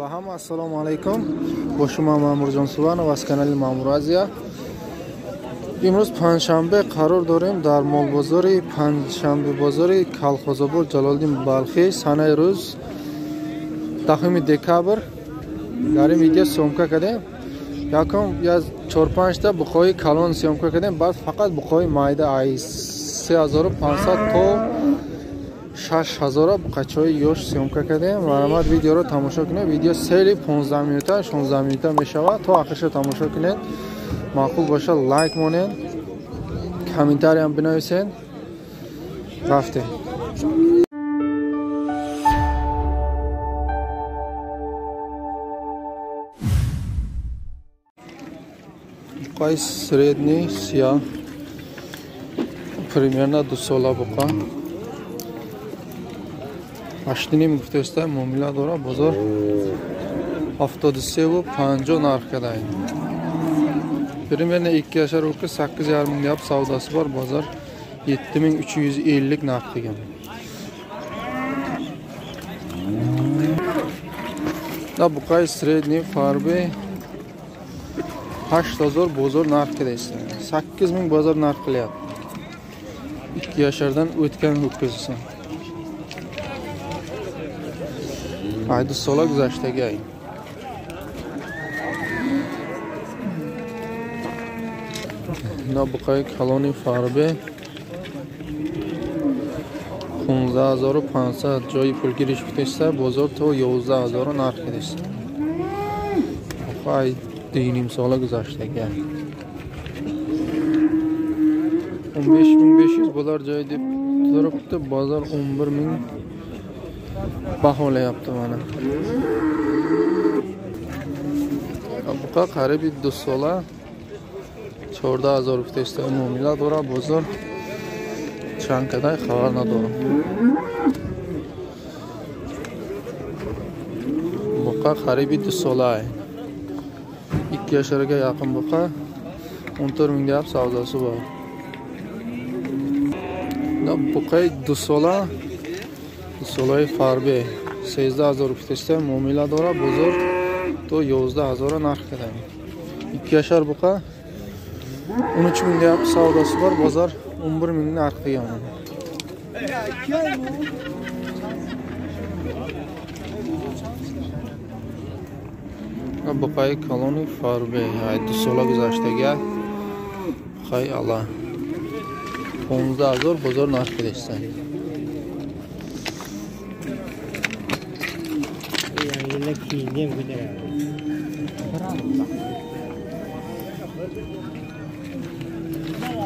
Ба ҳама ассалому алайкум. Бо шумо Маъмурҷон Суванов аз канали Маъмур Азия. Имрӯз панҷшанбе қарор дорем дар молбозори панҷшанбе бозори Калхозобод Ҷалолиддин Балхӣ. Санаи рӯз 10 декабр. Дар ин видео съёмка кардем. Якум я 4-5 та буқои калон съёмка кардем, баъд фақат буқои майда ай 3500 то 6000 буқачаҳои ёш съёмка кардем. Марҳамат, видеоро тамошо кунед. Видео сели 15 минута, 16 минута мешавад. То охирша тамошо кунед. Маъқул бошад лайк монед, комментариям бинависед. Рафтем. Буқаи средний сия, примерно 2 сола буқа. 8,5 гуфтаиста муомила дора, бозор 73,50 нарх кадаин. Примерно 2 yashar uka 8,5 ming deyap savdosi bor, bozor 7350 narx degan. Da buqay средний farbi 8000 bozor narx kedaysan. 8000 bozor narx qilyapti. 2 yashardan o'tgan ho'kizisan. Aydi sola guzashtagi ay. На буқаи калони фарбе 15500 ҷои пулгириш кутеста, бозор то 11000 нарх кедеста. Буқаи 2,5 сола гузаштаги. 15500 bo'lar joyi deb turibdi, bozor 11000 baholayapti mana. Buqa qariyb 2 sola 14000 гуфтаиста муомила дора, бозор чанд кадай хабар надорам. Буқа қариби 2 сола, 2 yasharga yaqin buqa, 14 ming deyap savdosi bor. Buqaи 2 сола, 2 солаи фарбе 13000 гуфтаиста муомила дора, бозор то 11000 нарх кадай. 2 yashar buqa 13 ming deyap savdosi bor, bozor 11 ming narx degan. Buqaи калони фарбе 2 сола гузаштага, буқаи ала 15000 бозор нарх кедеста.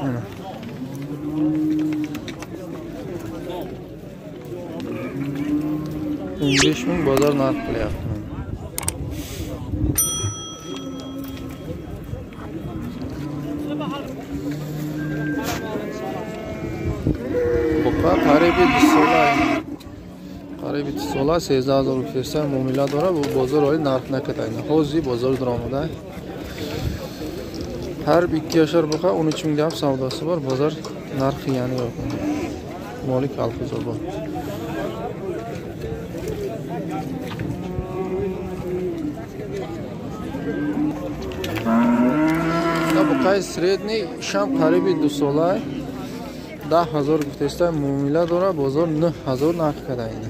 Mana. 15 ming bozor narx qilyapti. Buqa qariyb 2 sola, qariyb 2 sola 13000 гуфтаиста муомила дора, бу бозор оли нарх накатайна. Ҳозир бозор даромада. Har 2 yashar buqa 13 ming deyap savdosi bor, bozor narxi ya'ni yo'q. Moli Kalxozobod. Buqaи средний шам қариби 2 сола 10000 гуфтаиста муомила дора, бозор 9000 нарх кадаина.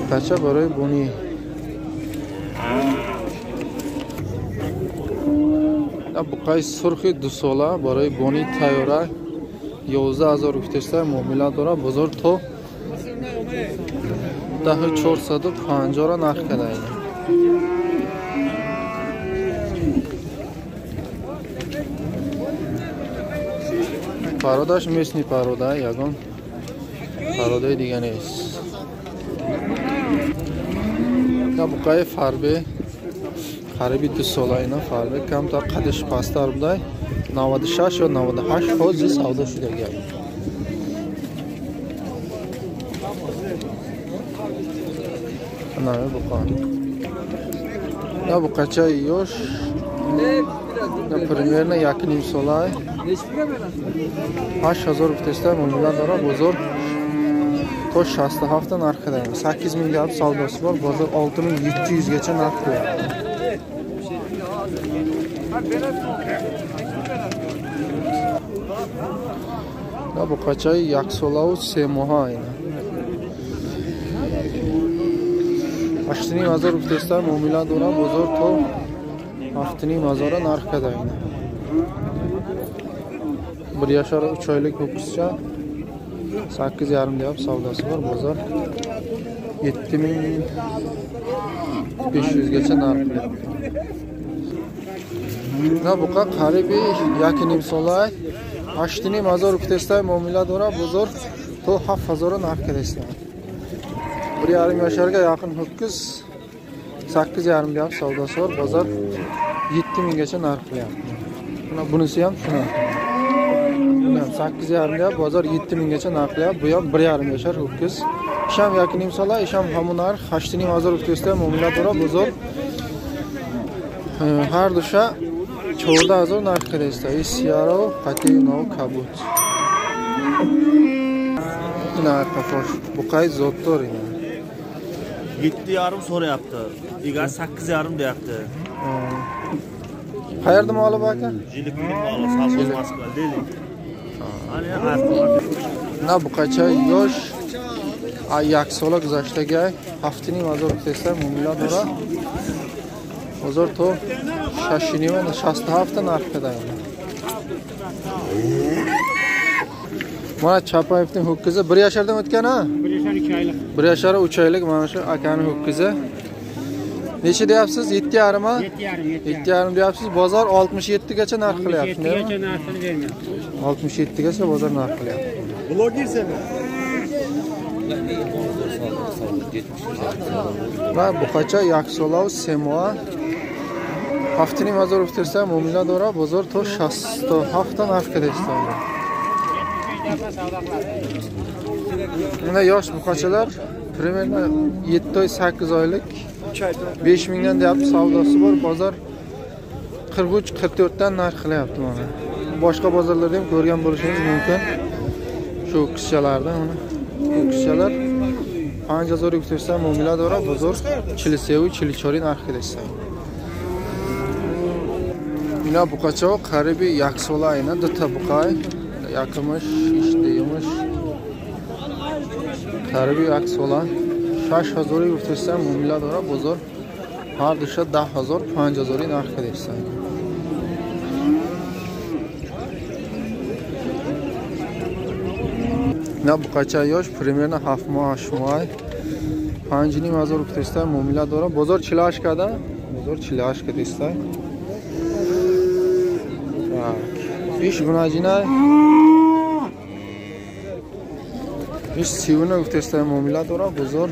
Бача барои буни. Буқаи сурхи 2 сола барои бони тайёра 11000 гуфтаиста муомила дора, бозор то 10450 нарх кадаина. Пародаш местни парода, ягон пародаи дига нест. Буқаи фарбе қариби 2 сола, ина фарбе камтар қадиш пасттар будай, 96 ё 98 ҳозир савдо шудаги. Ана буқа. Буқачаи ёш примерно 1,5 сола, 8000 гуфтаиста муомила дора, бозор To 67 ta narx qilyapti. 8 ming deyapti, savdosi bor. Bozor 6700 gacha narx qilyapti. На буқачаи яксолаву 3 моҳа ина. 8,5 ҳазор гуфтеста, муомила дора, бозор то 7,5 ҳазора нарх када ина. 1 yashar 3 oylik ho'kizcha 8,5 deyapti, savdosi bor, bozor 7500gacha narx qilyapti. На буқа қариби 1,5 сола 8,5 ҳазор гуфтестай, муомила дора, бозор то 7000 нарх кардестан. 1,5 yasharga yaqin ho'kiz 8,5 deyapti, savdosi bor, bozor 7000gacha narx qilyapti. Mana bunisi ham shunaqa. Buni ham 8,5 deyapti, bozor 7000gacha narx qilyapti. Bu ham 1,5 yashar ho'kiz. Ish ham 1,5 sola, ish ham hamon narx 8,5 ҳазор гуфтестай, муомила дора, бозор ҳар душа 14 ҳазор нарх кардеста. И сияро қати нав кабуд. Ина қафош буқай зотдор ина. 7,5 so'rayapti. Egasi 8,5 deyapti. Qayerda moli bu aka? Jilikning moli, Sovxoz Moskva dedik. Ana На буқача ёш як сола гузаштагай 7,5 ҳазор гуфтеста, муомила дора, бозор то шашинима 67 нарх када. Mana Chapayevning ho'kizi 1 yashardan o'tgan ha? 1 yashar 3 oylik. 1 yashar 3 oylik mana shu akani ho'kizi. Necha deyapsiz? 7,5 ha? 7,5, 7,5. 7,5 deyapsiz. Bozor 67 gacha narx qilyapti, shundaymi? 7gacha narxini bermayapti. 67 gacha bozor narx qilyapti. Blogersan. Va buqacha яксолаву 3 моҳа 7,5 ҳазор гуфтеста, муомила дора, бозор то 67 нарх кардеста. Unda yosh buqachalar примерно 7 oy 8 oylik 5 mingdan deyapti, savdosi bor, bozor 43 44 dan narx qilyapti mana. Boshqa bozorlarda ham ko'rgan bo'lishingiz mumkin. Shu ho'kizchalardan uni. Ho'kizchalar 5000 гуфтеста, муомила дора, бозор 43 44 нарх кардеста. Ина буқачаҳо қариби яксола ина дута буқай якумаш иш дуюмаш қариби яксола 6000 гуфтеста, муомила дора, бозор ҳар душа 10 000 5000 нарх кардеста. На буқача ёш примерно 7 моҳ 8 моҳ 5,5 ҳазор гуфтеста, муомила дора, бозор 48 када, бозор 48 кадеста. Иш гунаҷина иш 39 гуфтеста, муомила дора, бозор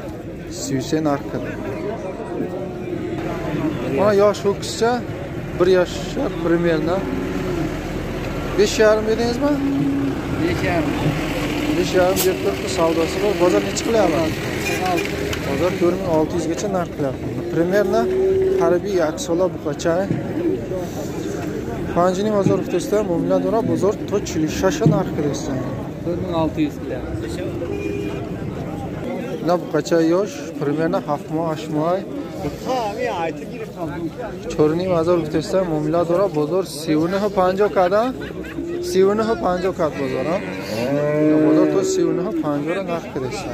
33 нарх када. Mana yosh ho'kizcha 1 yashar примерно 5,5 dedingizmi? 5,5. 5,5 deb turibdi, savdosi bor. Bozor nechi qilyapti? Bozor 4600 gacha narx qilyapti. Примерно қариби яксола буқача 5,5 ҳазор гуфтеста, муомила дора, бозор то 46 нарх кардеста. 4600 qilyapti. На буқача ёш примерно 7 моҳ 8 моҳ 4,5 ҳазор гуфтеста, муомила дора, бозор 39,50 када, 39,50 кад бозор, бозор то 39,50 нарх кардеста.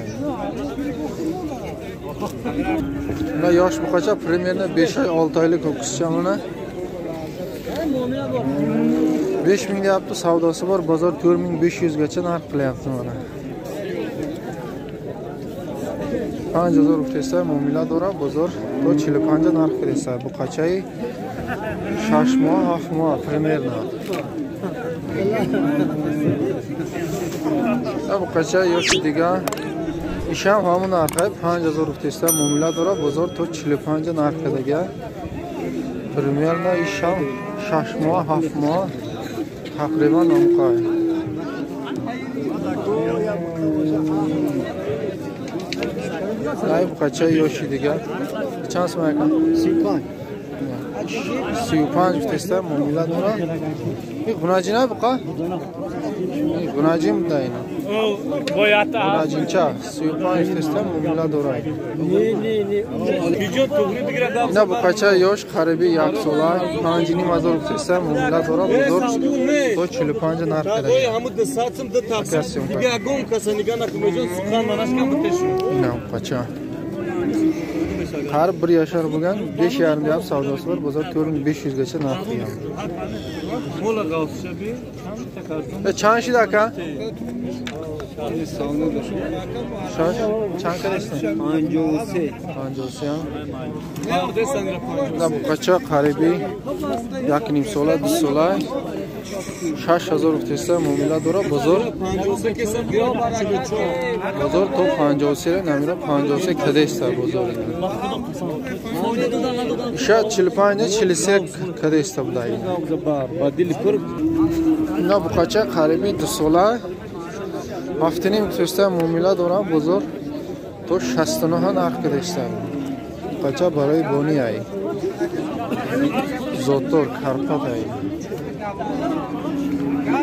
На yosh buqacha примерно 5 oy 6 oylik ho'kizcha mana 5000 deyapti, savdosi bor, bozor 4500 gacha narx qilyapti mana. 5000 гуфтеста, муомила дора, бозор то 45 нарх кардеста. Буқачаи 6 моҳ 7 моҳ примерно. Буқача ёши дига ишам ҳамон нархай 5000 гуфтеста, муомила дора, бозор то 45 нарх кардага. Примерно ишам 6 моҳ 7 моҳ тақрибан омқай. Ай буқача ёши дига чанд сум ака? 35. 35 гуфтеста, муомила дора. И гунаҷина буқа? И гунаҷин буда ина. Наҷинча 35 теста муомила дорад. Ина буқача ёш қариби як сола 5500 теста муомила дорад. Бозор то 45 нарх кардагӣ. Ина буқача har bir yashar bo'lgan 5,5 deyapti savdosi bor. Bozor 4500 gacha narx degan. Чанд шид ака? Чанд кадестен? 53. 53 ҳам. Буқача қариби 1,5 сола, 2 сола 6000 теста муомила дорад. Бозор то 53 намира 53 кадеста бозор. Иша 45 43 кадеста будай. Ина буқача қариби 2 сола 7,5 теста муомила дорад. Бозор то 69 нарх кадеста. Буқача барои бони ай. Зотор Карпат ай.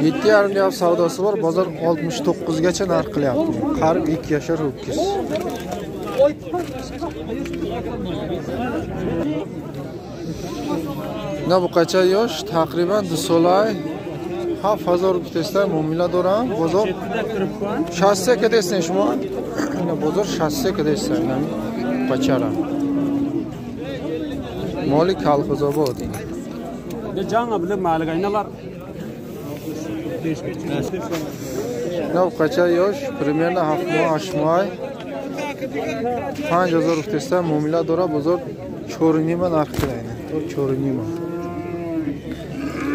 7,5 deyapti savdosi bor. Bozor 69 gacha narx qilyapti. Qarib 2 yashar ho'kiz. Ина буқача yosh taqriban 2 sola 7000 testa muomila дорам. Бозор 63 кадестен шумо? Ина бозор 63 кадестен ина буқачара. Моли Колхозобод ин. Ина буқача yosh примерно 7 моҳ 8 моҳ 5000 теста муомила дорад. Бозор 4,5 нарх кардагӣ. То 4,5.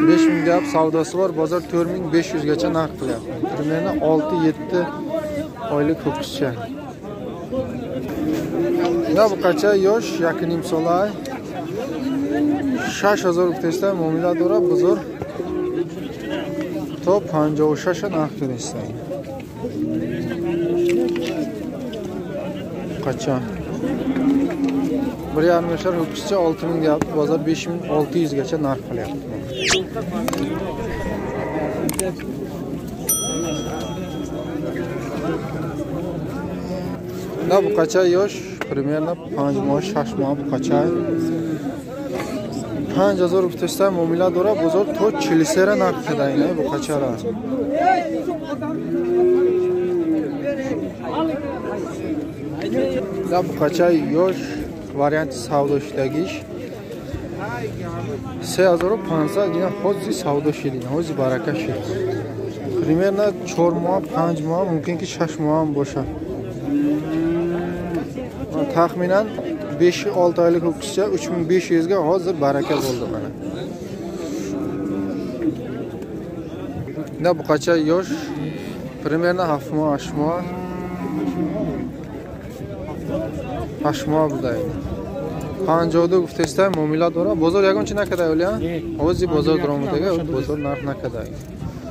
5000 deyapti savdosi bor. Bozor 4500 gacha narx qilyapti. Примерно 6-7 oylik ho'kizcha. Ина буқача yosh 1,5 sola 6000 testa muomila дорад. Бозор то 56 нарх кардааст. Буқача 1,5 yashar ho'kizcha 6000 deyapti. Bozor 5600 gacha narx qilyapti. Ина буқача yosh примерно 5 моҳ 6 моҳ буқача 5000 теста муомила дорад. Бозор то 43 нарх кардааст ина буқачара. Ина буқача yosh варианти савдо шудагиш 3500 ина ҳозир савдо шуд, ина ҳозир барака шуд. Примерно 4 моҳ 5 моҳ мумкин ки 6 моҳ ҳам бошад. Taxminan 5-6 oylik ho'kizcha 3500 ga hozir baraka bo'ldi mana. Ина буқача yosh примерно 7 моҳ 8 моҳ 8 моҳ будай. 52 гуфтеста муомила дорад. Бозор ягон чи накарда олия? Ҳозир бозор даромадага, бозор нарх накарда.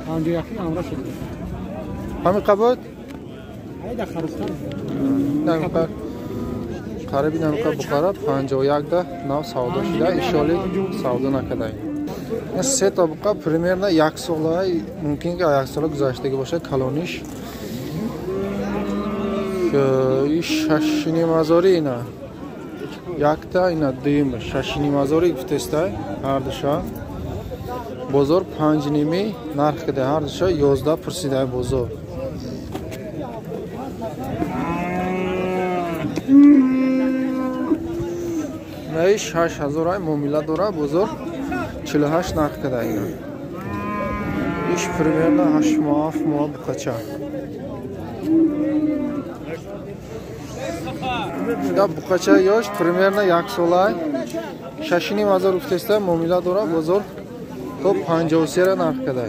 51 амра шуд. Ҳамин қабот? Айда харустан. Намқа қариби намқа буқара 51 да нав савдо шуда, ишоли савдо накарда. Се та буқа примерно 1 сола, мумкин ки 1 сола гузаштагӣ бошад калониш. Иш 6,5 ина. Якта ина дуюм 6,5 гуфтеста ҳар душа. Бозор 5,5 нарх кида ҳар душа 11 пурсида бозор. Наи 6000 ай муомила дора. Бозор 48 нарх кида ина. Иш примерно 8 моҳ 7 моҳ буқача. Да буқача yosh примерно 1 сола 6,5 гуфтеста муомила дора. Бозор то 53 нарх карда.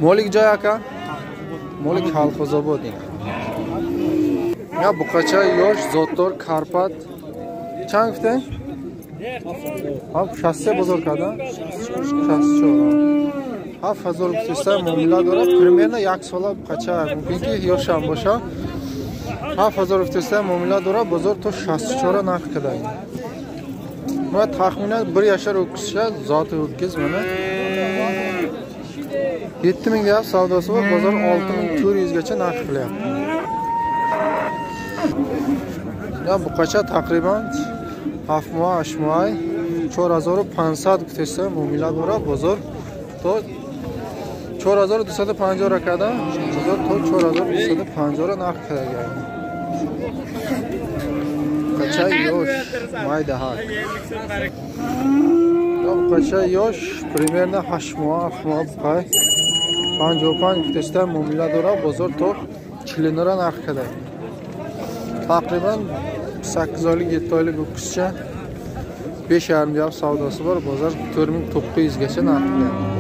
Молик ҷой ака? Молик Колхозобод ин. Я буқача yosh зотдор Карпат чанд гуфтем? 63 бозор карда? 64. 7000 гуфтеста муомила дорад. Примерно 1 сола буқача мумкин ки ёшам боша. 7000 гуфтеста муомила дорад. Бозор то 64 нарх карда. Мана тахминан 1 yashar ho'kizcha zoti ho'kiz mana. 7000 deyapti, savdosi bor, bozor 6400 gacha narx qilyapti. Ya buqacha taqriban 7 moh, 8 moh 4500 гуфтеста муомила дора, бозор то 4250 ра карда, бозор то 4250 ра нарх карда. Buqacha yosh, mayda hak. Buqacha yosh, примерно 8 моҳ, 7 моҳ buqay 55 гуфтеста муомила дора, бозор то 49 ра нарх карда. Taqriban 8 oylik, 7 oylik o'qishcha 5,5 deyapti, savdosi bor, bozor 4900 gacha narx qilyapti.